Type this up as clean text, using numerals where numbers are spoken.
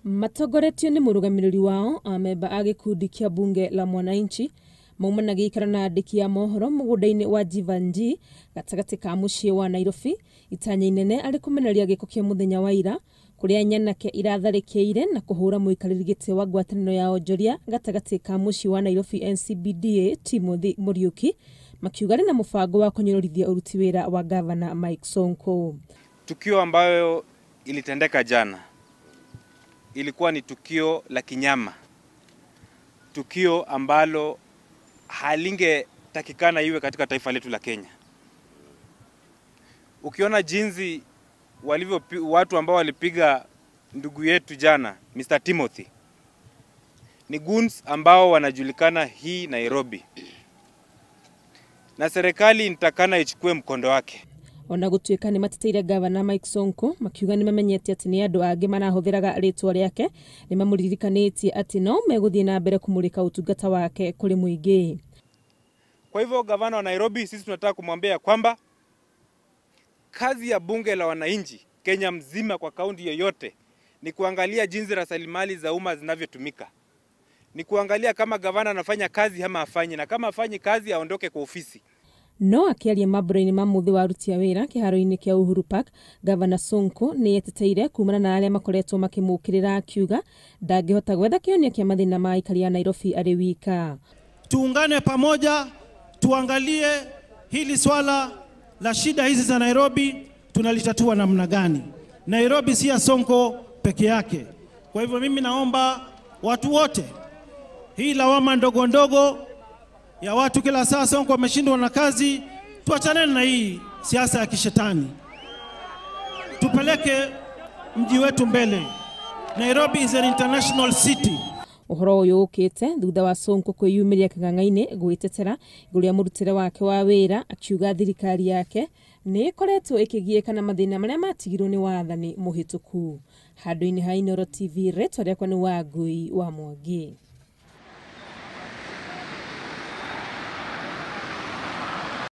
Matongoretio nĩ mũrũgamĩrĩri wao amemba a gĩkundi kĩa bunge la Mwananchi mauma na gĩikaro na andĩki a mohoro mũgũnda-inĩ wa Jeevanjee gatagatĩ ka mũciĩ wa Nairobi itanya inene arĩ kũmenereria gĩko kĩa mũthenya wa ira kũrĩa nyanake iratharĩkĩire na kũhũra mũikarĩri gĩtĩ wa ngwatanĩro ya onjoria gatagatĩ ka mũciĩ wa Nairobi NCBDA Timothy Muriuki makiuga na mũbango wa kũnyororithia ũruti wĩra wa gavana Mike Sonko. Tukio ambayo ilitendeka jana ilikuwa ni tukio la kinyama, tukio ambalo halingetakikana iwe katika taifa letu la Kenya. Ukiona jinsi walivyo watu ambao walipiga ndugu yetu jana Mr. Timothy, ni goons ambao wanajulikana hii Nairobi, na serikali intakana ichukue mkondo wake. Ona gũtuĩka nĩ mateteire gavana Mike Sonko makiuga nĩ mamenyete atĩ nĩ andũ angĩ marahũthĩraga rĩtwa rĩake, nĩ mamũririkanĩtie atĩ no megũthiĩ na mbere kũmũrĩka ũtungata wake kũrĩ mũingĩ. Kwa hivyo gavana wa Nairobi, sisi tunataka kumwambia kwamba kazi ya bunge la wananchi Kenya mzima kwa kaunti yoyote ni kuangalia jinsi rasilimali za umma zinavyotumika, ni kuangalia kama gavana anafanya kazi ama hafanyi, na kama hafanyi kazi aondoke kwa ofisi. No akĩaria mambura-inĩ ma mũthĩ wa aruti a wĩra kĩharo-inĩ kĩa Uhuru Park, Gavana Sonko nĩ eteteire kumana na arĩa makoretwo makĩmũkĩrĩra akiuga ndangĩhota gwetha kĩhonia kĩa mathĩna ma aikari a Nairobi arĩ wika. Tuungane pamoja, tuangalie hili swala la shida hizi za Nairobi tunalitatua namna gani. Nairobi si ya Sonko peke yake. Kwa hivyo mimi naomba watu wote, hii lawama ndogo ndogo ya watu kila saa Sonko wameshindwa na kazi, tuachane na hii siasa ya kishetani. Tupeleke mji wetu mbele. Nairobi is an international city. Ũhoro ũyũ ũkĩte thutha wa Sonko kwĩyumĩria kĩng'ang'a-inĩ gwĩtetera igũrũ rĩa mũrutĩre wake wa wĩra, akiuga thirikari yake nĩ ĩkoretwo ĩkĩgiĩka na mathĩna marĩa matigirwo nĩ wathani mũhĩtũku. Handũ-inĩ ha Inooro TV, rĩtwa rĩakwa nĩ Wangui wa Mwangi.